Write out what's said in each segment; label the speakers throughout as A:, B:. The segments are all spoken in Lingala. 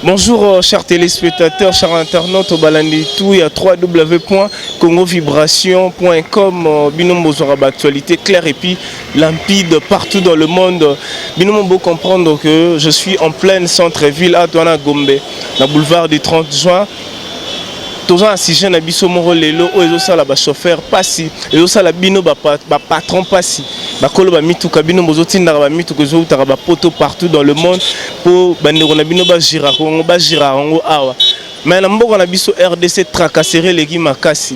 A: Bonjour chers téléspectateurs, chers internautes, balandi tout ya www.congovibration.com, bino bozwaka ba actualité claire et puis limpide partout dans le monde. Bino bo comprendre que je suis en pleine centre-ville à Douana Gombe, na boulevard du 30 juin. Toza na sujet na biso moko lelo oyo ezosala bachauffeur mpasi, ezosala bino bapatron mpasi, bakolo bamituka. Bino bozotindaka bamituka ezoutaka bapoto partout dans le monde mpo bandeko na bino bagiraka yango, bagiraka yango awa. Mais na mboka na biso RDC, tracasserie eleki makasi,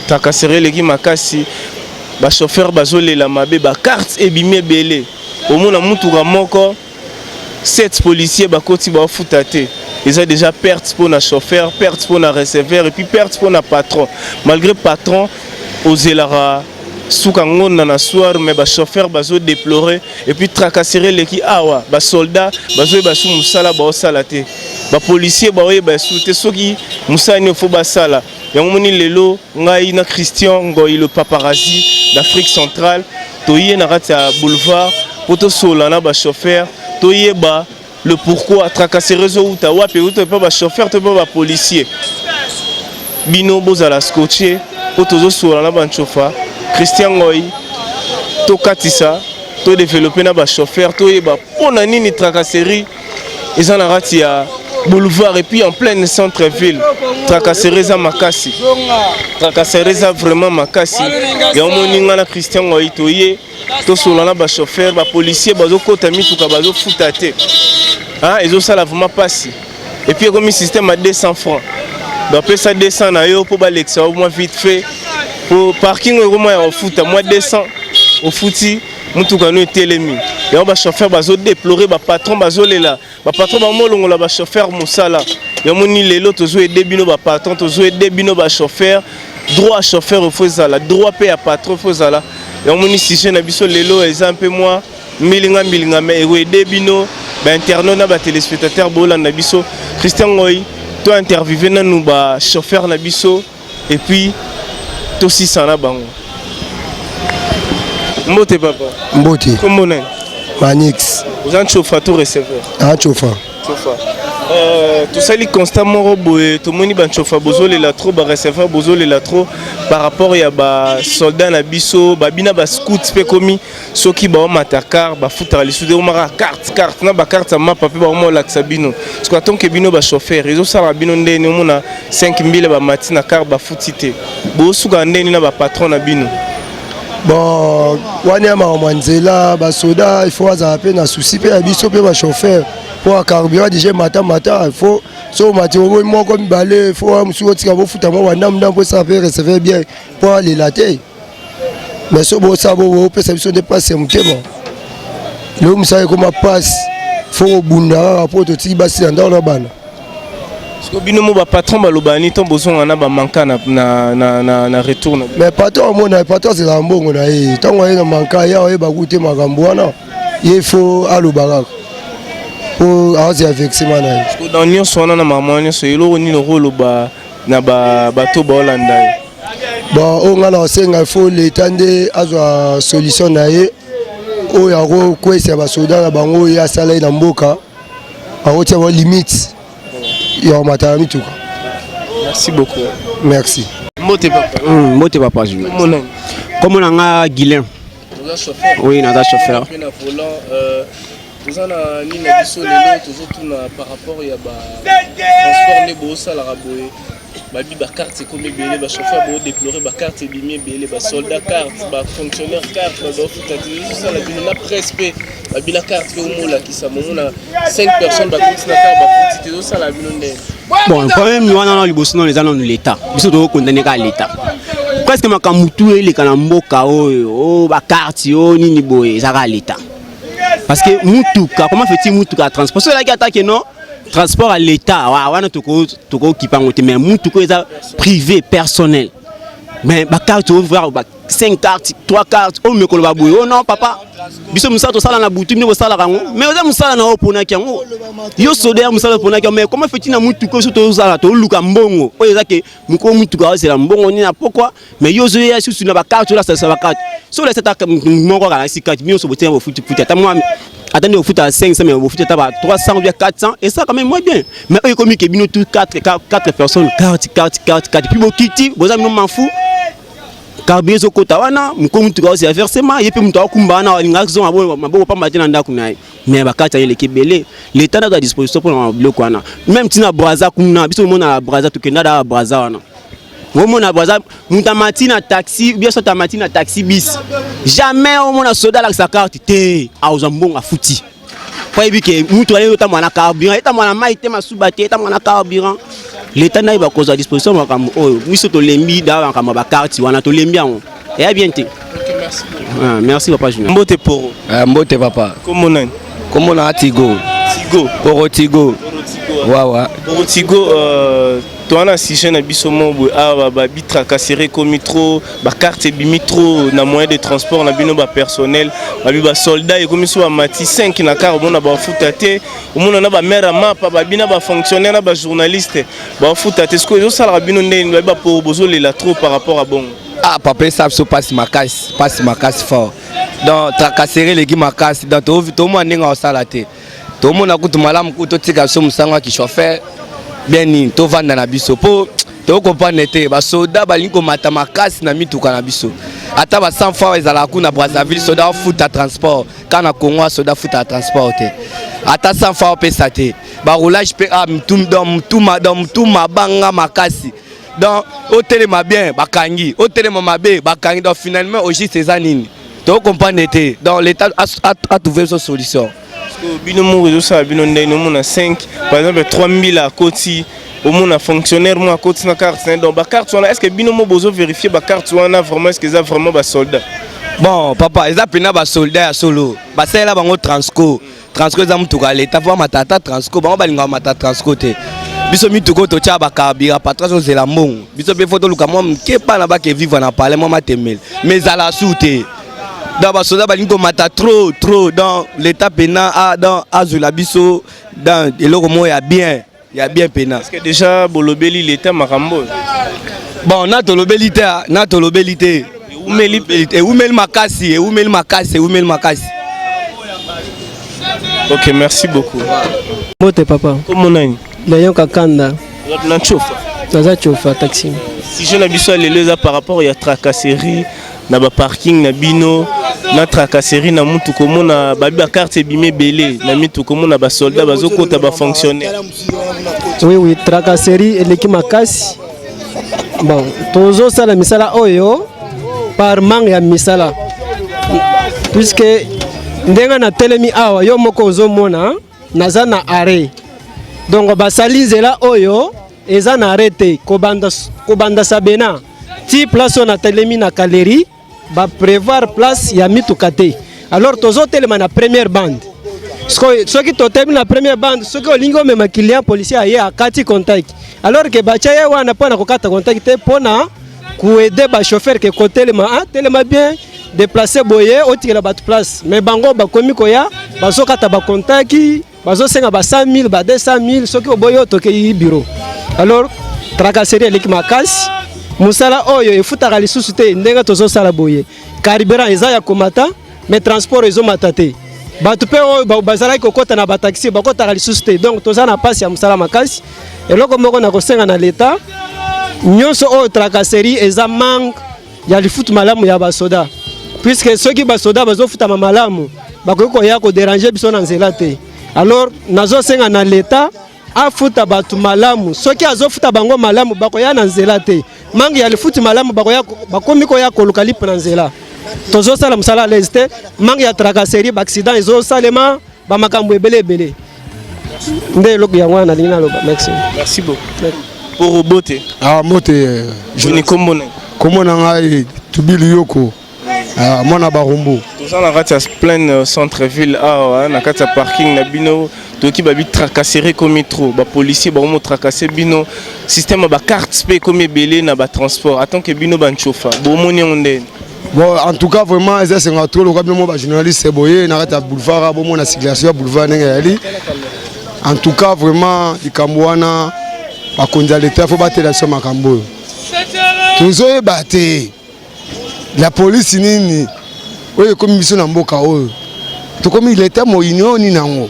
A: tracasserie eleki makasi. Bachauffeur bazolela mabe, bacarte ebimi ebele. Omona mutuka moko, 7 policiers bakoti, baofuta te. Eza déjà perte mpona chauffeur, perte mpona receveur et puis perte mpona patron. Malgré patron ozelaka suka ngonda na soir, mais bachauffeur bazodéplorer. Et puis tracasserie eleki awa, basoldat bazoyeba su mosala baosala te, bapolicier baoyeba su te soki mosala nini faut basala yango. Moni lelo ngai na Christian Ngoi, le paparazzi d'Afrique centrale, toye na kati ya boulevard mpo tosola na bachauffeur, toyeba le pourquoi tracasserie ezowuta wapi, euta mpe bachauffeur to mpe bapolicier. Bino bozala scotché mpo tozosola na banchofa. Christian Ngoi, tokatisa, todévelopper na bachauffeur, toyeba mpo na nini tracasserie eza na kati ya boulevard et puis en pleine centre-ville. Tracasserie eza makasi, tracasserie eza vraiment makasi. Yango moni nga na Christian Ngoi toye tosola na bachauffeur. Bapolicier bazokɔta mituka, bazofuta te. Ezosala vraiment mpasi. Et puis ekomi système ya 200 francs, bapesa 200 na yo mpo balekisa yo mwa vite fait, po parking oyo ekoma ya kofuta mwa 200, ofuti, mutuka no etelemi. Yango bachauffeur bazodéplorer, bapatron bazolela, bapatron bamolongola bachauffeur mosala. Yamoni lelo tozoaider bino bapatron, tozoaider bino bachauffeur. Droit chauffeur faut ezala, droit mpe ya patron faut ezala. Yango moni sujet na biso lelo eza mpe mwa mbilinga mbilinga, mais ekoaider bino bainternaute na batéléspectateur bolanda biso. Christian Ngoi, to interviewe nanu bachauffeur na biso et puis tosisa na bango. Mbote papa.
B: Mbote.
A: Kombo nani?
B: Manix.
A: Oza nchofa to receveur?
B: Achofa.
A: Chofa. Tosali constat moko boye, tomoni banchofa bozolela trop, bareceveur bozolela trop par rapport ya basoldat na biso babina bascout mpe komi soki baomata car bafutaka lisusu te, omaka carte carte na bacarte ya mapa mpe baoma olakisa bino. Soki atonke bino bachauffeur, ezosala bino ndeni? Omona 5 mbile bamati na car, bafuti te, bosuka ndeni na bapatron na bino?
B: Bon, wana ya makambo ya nzela, basoda il faut azala mpe na souci mpe ya biso mpe bachauffeur, mpo ya carburant déjà mata mata. Il faut so omati omoi moko mibale, il faut mosusu otika bofuta mwa bandambu mpo esala mpe receveur bien mpo alela te. Mais so bosala bo bopesa biso nde mpasi ya motema. Lelo mosala ekoma mpasi, faut kobunda kaka mpo totiki basi na ndako na bana.
A: Siko bino mo bapatron baloba nini to bozonga na bamanka na retour na?
B: Mais patron amona, patron azelaka mbongo na ye. Ntango aye na manka ye, ayeba ku te makambo wana, ye faut aloba kaka mpo azela versement na ye.
A: Siko dans nyonso wana, na mama nyonso, eloko nini okoloba na bato baolanda ye?
B: Bon, oyo ngai na kosenga, faut leta nde azwa solution na ye oyo akokwesa basoda na bango oyo asala ye na mboka, akotia ba limite ya komata na mituka.
A: Merci beaucoup.
B: Merci.
A: Mbote papa.
C: Mbote papa Jules.
A: Kombo nani?
C: Kombo na nga Guilain.
A: Oza chauffeur?
C: Oui, naza chauffeur.
A: Mpe na volant, toza na nini na biso lelo, tozotuna par rapport ya batransport nde bosalaka boye. Babi bacarte ekomi ebele, bachauffeur boodéplorer, bacarte ebimi ebele, basoldat carte, bafonctionnaire carte, bazofuta te. Ezosala bino na presse mpe babila carte mpe omolakisa momona 5 personnes bakoti na car, bafuti te. Ezosala bino ndenge?
C: Bon, problème wana na liboso nano eza nanu l'état. Biso tokokondane kaka l'état. Presque makambo tu eleka na mboka oyo, o bacarte o nini boye, eza kaka l'état. Parce que mutuka, comment fait-il mutuka ya transport so elaki atake non transport ya l'état wana tokokipa yango te, mais mutuka oyo eza privé, personnel, mais bacarte ovoir ba 5 cartes, 3 cartes oyo mikolo baboye. Oh non papa, biso mosala tosala na butu, nde bosalaka yango, mais oza mosala na oyo oponaki yango, yo soda ya mosala oponaki yango. Mais comment fait-il na mutuka oyo so tozala toluka mbongo oyo eza ke mokolo mutuka ozela mbongo nini na pokwa, mais yo ozoya susu na bacarte, olasalisa bacarte so olasa ata moko kaka nasi carte, nyonso botia bofuti futi ata mwa Ata nde ofuta 500, mais bofuta ata ba 300 ou bien 400, et ça quand même moins bien. Mais oyo ekomi ke bino tout 4 4 personnes, carte, carte, carte, carte, puis bokiti, boza bino mafu. Carburant ezokota wana, mokolo mutuka ozela versement, ye mpe moto akumba wana alingaki zonga maboko pamba te na ndako na ye. Mais bakati yango eleki ebele. L'état naza disposition mpona biloko wana. Même ntina Braza kuna, biso omona na Braza, tokenda da Braza wana, omona Braza, moto amati na taxi, bien soit amati na taxi bis, jamais omona soda alakisa carte te. Azwa mbongo, afuti, po ayebi ke mutu aye otambola na carburant, etambola na mai te, masuba te, etambola na carburant. L'état na ye bakozwa disposition makambo oyo. Biso tolembi da makambo ya bacarte wana, tolembi yango, eya bien te. Ah, merci papa Junior.
A: Mbote poro.
D: Mbote papa.
A: Kombo nani?
D: Kombo na Tigo.
A: Tigo.
D: Poro Tigo. Wawa.
A: Poro Tigo, toza na sujet na biso mo boye awa. Babi tracasserie ekomi trop, bacarte ebimi trop na moyen de transport na bino bapersonnel. Babi basoldat ekomi so bamati 5 na car, omona bafuta te. Omona na bamare ya mapa, babi na bafonctionnaire na bajournaliste bafuta te. Sikoyo ezosalaka bino ndenge? Babi baporo bozolela trop par rapport à bongo.
D: Ah papa, esa biso mpasi makasi, mpasi makasi fort. Donc tracasserie eleki makasi. Donc tomona ndenge osala te, tomona kutu malamu kutu totika biso mosango ya kichauffeur bien nini, tovanda na biso, mpo tokocomprendre te. Basoda balingi komata makasi na mituka na biso. Ata ba 100 fois ezalaka kuna Brazzaville, soda afuta transport. Ka na Congo, soda afuta transport te, ata 100 fois opesa te. Baroulage mpe, ah, donc mutu mabanga makasi. Donc otelema bien, bakangi, otelema mabe, bakangi. Donc finalement, au juste eza nini? Tocomprendre te. Donc l'état a trouvé so solution.
A: Bino moko ezosala bino ndenge? Omona 5, par exemple 3000 akoti, omona fonctionnaire mo akoti na carte na ye. Donc bacarte wana, est ce que bino mo bozovérifie bacarte wana vraiment, est ce que eza vraiment basoldat?
D: Bon papa, eza mpena basoldat ya solo. Basalela bango transco. Transco eza mutuka ya leta, fo bamata ata transco. Bango balingaka mata transco te. Biso mituka oyo totya bacarburant, patron azozela mbongo. Biso mpe fo toluka mwa moke bana bake vivre na palais, mwa matemele, mais ezala su te. Donc basoda balingi komata trop trop. Donc l'état mpena donc azwela biso dans eloko moko ya bien, ya bien mpena.
A: Est-ce que déjà bolobeli l'état makambo oyo?
D: Bon, na tolobeli te, na tolobeli te.
A: Ewumeli.
D: Ewumeli makasi, ewumeli makasi, ewumeli makasi.
A: Ok, merci beaucoup.
E: Mbote papa.
A: Kombo nani?
E: Leon Kakanda.
A: Na chofa?
E: Naza chofa taxi.
A: Sujet na biso ya lelo eza par rapport ya tracasserie na baparking na bino, na tracasserie na mutuka. Omona babi bacarte ebimi ebele na mituka, omona basoldat bazokota, bafonctionnaire.
E: Oui, tracasserie eleki makasi. Bon, tozosala misala oyo par manque ya misala, puisque ndenge natelemi awa, yo moko ozomona naza na arrêt. Donc basali nzela oyo eza na arrêt te. Kobanda, kobanda Sabena ti place oyo natelemi na galerie, baprévoir place ya mituka te. Alors tozotelema na première bande. Soki totelemi na première bande, soki olingi omema client, policier aye, akati contact, alors ke batya ye wana mpo na kokata contact te, mpo na koaider bachauffeur ke kotelema, ah, telema bien, déplace boye, otikela bato place. Mais bango bakomi koya, bazokata bacontact, bazosenga ba 100 000, ba 200 000. Soki oboyi oyo, tokei bureau. Alors tracasserie eleki makasi. Mosala oyo efutaka lisusu te. Ndenge tozosala boye, carburant eza ya komata, mais transport ezomata te. Bato mpe oyo bazalaki kokɔta na bataxi bakɔtaka lisusu te. Donc toza na mpasi ya mosala makasi. Eloko moko na kosenga na leta, nyonso oyo tracasserie eza manque ya lifutu malamu ya basoda, puisque soki basoda bazofutama malamu, bakoki koya kodéranger biso na nzela te. Alors nazosenga na leta afuta bato malamu. Soki azofuta bango malamu, bakoya na nzela te. Manque ya lifuti malamu, bakoya, bakomi koya koluka lipa na nzela. Tozosala mosala à l'aise te, manque ya tracasserie, baaccident ezosalema, bamakambo ebele ebele. Nde eloko yango wana nalingi naloba. Merci.
A: Merci beaucoup pour bote.
F: Ah, mbote.
A: Joni, kombo nani?
F: Kombo na ngai Tubili Yoko. Ah, mwana Barumbu.
A: Toza na kati ya plein centre ville awa, na kati ya parking na bino. Toyoki babi tracasserie ekomi trop, bapolicier bakomo tracasser bino, système ya bacarte mpe ekomi ebele na batransport. En tant que bino banchofa, bomoni yango ndeni?
F: Bon, en tout cas vraiment eza esenga trop lokola bino mo bajournaliste boye na kati ya boulevard, bomona circulation ya boulevard ndenge eyali. En tout cas vraiment, likambo wana, bakonzi ya leta fo batela biso makambo oyo. Tozoyeba te la polisi nini oyo ekomi biso na mboka oyo. Tokomi leta moyini oyo nini yango?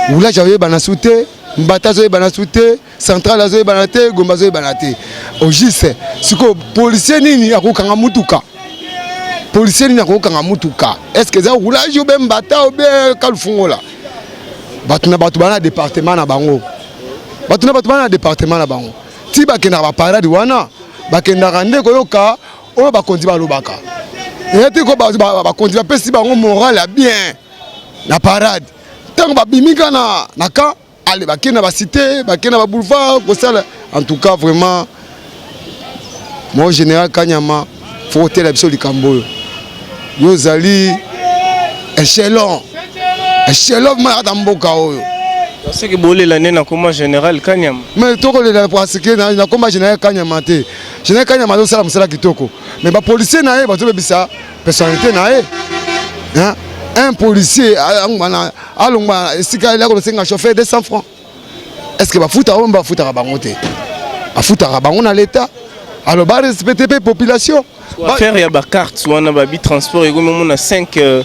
F: Roulage azoyebana su te, mbata azoyebana su te, centrale azoyebana te, gombe azoyebana te. Au juste sikoyo policier nini akokanga mutuka? Policier nini akokanga mutuka? Est ce que eza roulage obe mbata obe kalufungola? Bato na bato bana na département na bango, bato na bato bana na département na bango, ti bakendaka baparade wana, bakendaka nde koyoka oyo bakonzi balobaka. Eya te ko bakonzi bapesi bango morale ya bien na parade, ntango babimi kaka na camp, ale bakende na bacité, bakende na baboulevard kosala. En tout cas vraiment, mon général Kanyama, faut kotela biso likambo oyo. Yo ozali échelon, échelon ma kata mboka oyo.
A: Soki bolela nde nakoma général Kanyama.
F: Mais tokolela parce que nakoma général Kanyama te. Général Kanyama azosala mosala kitoko, mais bapolicier na ye bazobebisa personnalité na ye. Un policier alongwa esika elako kosenga chauffeur 200 francs, est ce que bafutaka oyo? Bafutaka bango te, bafutaka bango na l'état. Alors barespecte mpe population.
A: Affaire ya bacarte wana, babi transport ekomi, omona 5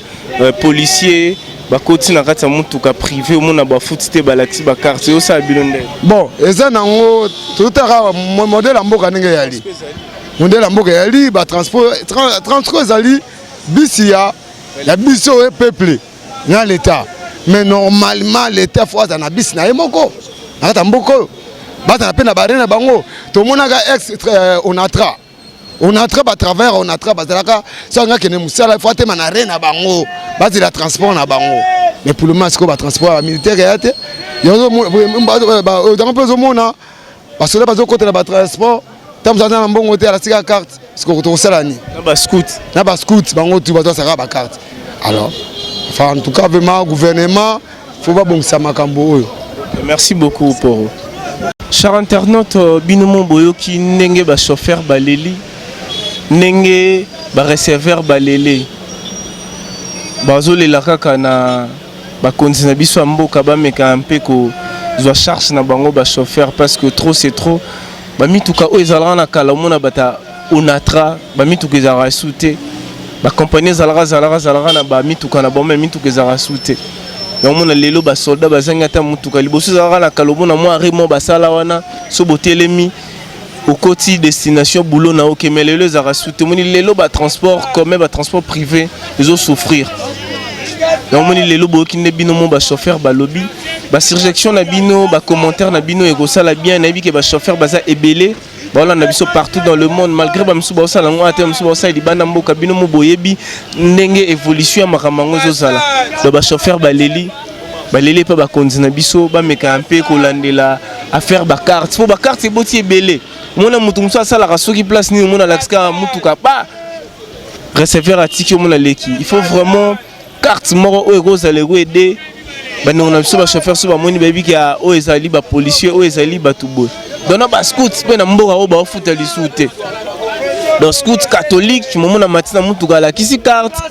A: policier bakoti na kati ya motuka privé, omona bafuti te, balakisi bacarte, osala bino ndenge?
F: Bon, eza nango totaka modèle ya mboka ndenge eyali, modèle ya mboka eyali batransport. Transport ezali bisi ya biso oyo peuple na l'état, mais normalement l'état faut aza na bisi na ye moko na kati ya mboka oyo, bazala mpe na bare na bango. Tomonaka ex Onatra, Onatra, batravailleur Onatra bazalaka so anga akende mosala, faut atema na re na bango, bazela transport na bango. Mais pour le moment sikoyo batransport ya bamilitaire eya te. Yango mpe ozomona basoda bazokotela batransport, ntango mosu aza na mbongo te, alasika carte. Sikoyo tokosala nini?
A: Na bascout.
F: Na bascout, bango tu bazosaka bacarte. Alors enfin, en tout cas vraiment, gouvernement faut babongisa makambo oyo.
A: Merci beaucoup Poro. Cher internaute, bino mo boyoki ndenge bachauffeur baleli, ndenge bareceveur balele, bazolela kaka na bakonzi na biso ya mboka bameka mpe kozwa charge na bango bachauffeur, parce que trop c'est trop. Bamituka oyo ezalaka na kala, omona bata Onatra, bamituka ezalaka su te. Bakompagnie ezalaka zalaka zalaka na bamituka na bango, me mituka ezalaka su te. Yango mona lelo basoldat bazangi ata mutuka. Liboso ezalaka na kala, omona mwa arrêt mwa basala wana, so botelemi, okoti destination boulot na oke. Mais lelo ezalaka su te. Omoni lelo batransport commun, batransport privé ezosouffrir. Yango moni lelo boyoki nde bino mo bachauffeur balobi. Basuggestion na bino, bacommentaire na bino ekosala bien. Nayebi ke bachauffeur baza ebele, baolanda biso partout dans le monde, malgré bamisusu baosala yango ate, bamisusu baosala libanda mboka. Bino mo boyebi ndenge évolution ya makambo yango ezozala. Donc bachauffeur baleli, baleli mpe bakonzi na biso bamekaka mpe kolandela affaire bacarte, mpo bacarte eboti ebele. Omona motu mosusu asalaka soki place nini, omona alakisi kaka mutuka, ba receveur atiki, omona leki. Il faut vraiment carte moko oyo ekozala ekoaider bandeko na biso bachauffeur, so bamoni, bayebi ke oyo ezali bapolicier, oyo ezali bato boye. Donc na bascout mpe na mboka oyo baofuta lisusu te. Donc scout catholique, momona mati na mutuka, alakisi carte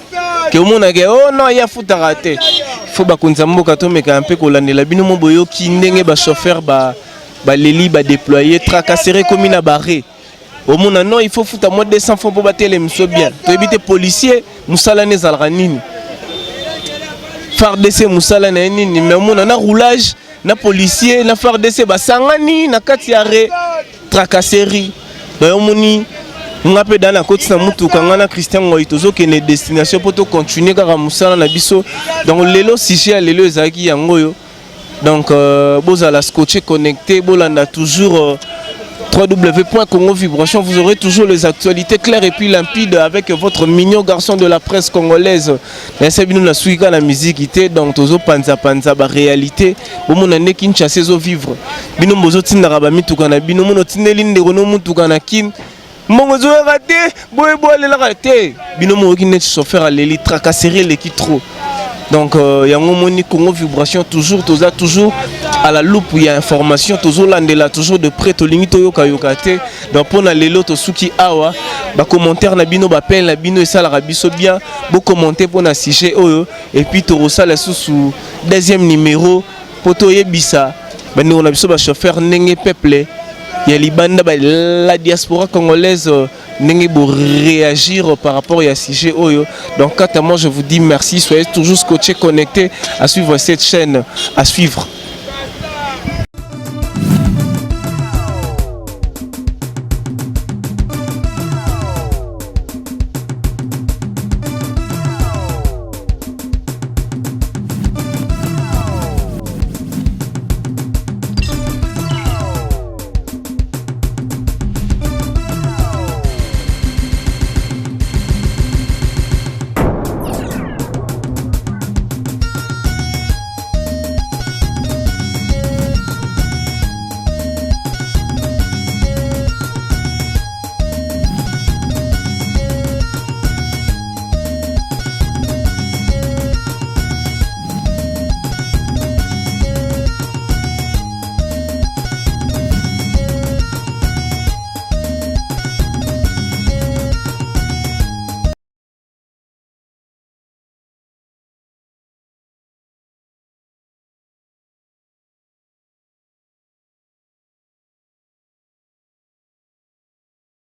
A: ke omonake o oh non, ye afutaka te. Faut bakonzi ya mboka tomekaka mpe kolandela. Bino mo boyoki ndenge bachauffeur baleli, badéploye tracasserie ekomi na bare. Omona non, il faut futa mwa 200 francs mpo batelemiso bien. Toyebi te policier mosala ne ezalaka nini, FARDC mosala na ye nini, mais omona na roulage na policier na FARDC basangani na kati ya re tracasserie. Donc omoni nga mpe da nakoti na mutuka, nga na Christian Ngoi tozokende destination mpo tocontinue kaka mosala na biso. Donc lelo sujet ya lelo ezalaki yango oyo. Donc bozala scotché, connecté, bolanda toujours www.congo vibration, vous aurez toujours les actualités claires et puis limpides avec votre mignon garçon de la presse congolaise. Nayesa bino na suki kaka na musique te. Donc tozopanzapanza baréalité, bomona nde Kinshasa ezovivre. Bino bozotindaka bamituka na bino, mona otindeli ndeko no mutuka na Kine, mbongo ezoyaka te, boye boye alelaka te. Bino moyoki neti chauffeur aleli, tracasserie eleki trop. Donc yango moni Congo Vibration toujours, toza toujours à la loupe ya information, tozolandela toujours de près, tolingi toyokayoka te. Donc mpona lelo tosuki awa. Bacommentaire na bino, bapele na bino esalaka biso bien. Bocommente mpona sujet oyo, et puis tokosala susu deuxième numéro mpo toyebisa bandeko na biso bachauffeur ndenge peuple ya libanda, la diaspora congolaise. Ndenge bo réagir par rapport ya sujet oyo. Donc quant à moi, je vous dis merci. Soyez toujours scotchés, connectés à suivre cette chaîne. À suivre.